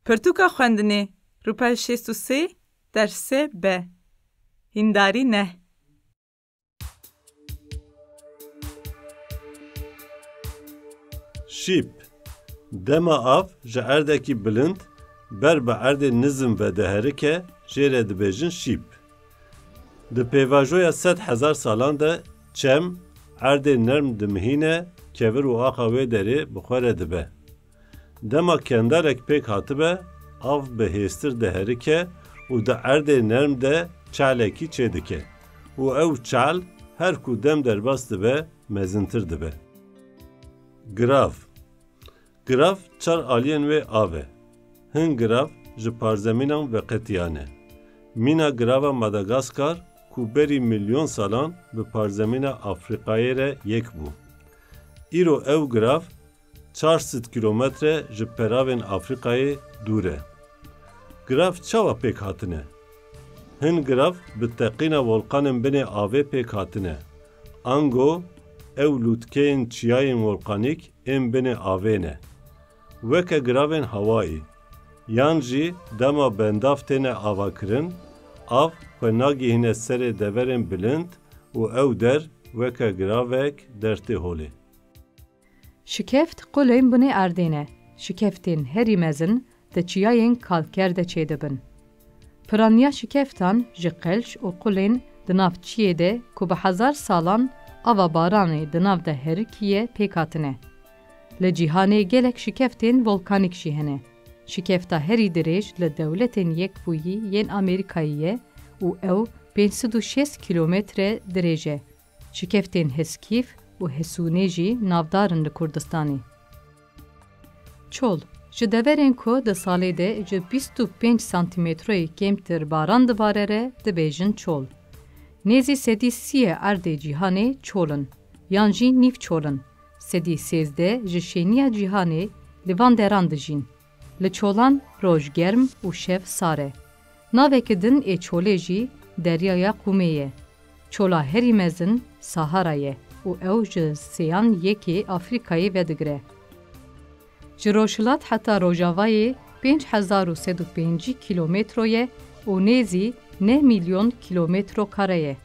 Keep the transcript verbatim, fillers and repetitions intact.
Pirtûka xwendinê, rûpel şêst û sê, ders sê B. Hîndarî neh. Şîp. Dema av ji erdekî bilind ber bi erdê nizm ve diherike, jê re dibêjin şîp. Di pêvajoya sed hezar salan de çem erdê nerm dimihîne, kevir û axa wê derê bi xwe re dibe. Dema kendalek pêk hatibe, av bi hêstir diherike û di erdê nerm de çalekî çêdike û ew çal her ku dem derbas dibe, mezintir dibe. Girav. Girav çar aliyên wê av e. Hin girav ji parzemînan veqetiyane. Mîna girava Madagaskar ku berî milyon salan bi parzemîna Afrîkayê re yek bû. Îro ew girav çar sed kîlometre ji peravên Afrîkayê dûr e. Girav çawa pêk hatine? Hin girav bi teqîna volqanên binê avê pêk hatine. Ango ew lûtkeyên çiyayên volqanîk ên binê avê ne. Weke giravên hawayî. Yan jî dema bendav têne avakirin, av xwe nagihîne serê deverên bilind û ew der weke giravek dertê holê. Şikeft qulên binê erdê ne. Şikeftên herî mezin di çiyayên kalker de çêdibin. Piraniya şikeftan ji qelç û qulên di nav çiyê de ku bi hezar salan ava baranê di nav de herikiye pêk hatine. Li cîhanê gelek şikeftên volkanîk jî hene. Şikefta herî dirêj li Dewletên Yekbûyî yên Amerîkayê ye û ew pênc sed û şêst kîlometre dirêj e. Şikeftên Heskîf û Hesûnê jî navdar in li Kurdistanê. Çol, ji deverên ku di salê de ji bîst û pênc santîmetroyê kêmtir baran dibare re dibêjin çol. Nêzî sedî sî yê erdê cîhanê çol in, yan jî nîv çol in. Sedî sêzdeh ji şêniya cîhanê li van deran dijîn. Li çolan roj germ û şev sar e. Naveke din ê çolê jî Deryaya Qûmê ye. Çola herî mezin Sahara ye û ew ji sêyan yekê Afrîkayê vedigre. Ji rojhilat heta rojavayê pênc hezar û sed û pêncî kîlometro ye û nêzî neh milyon kîlometro kare ye.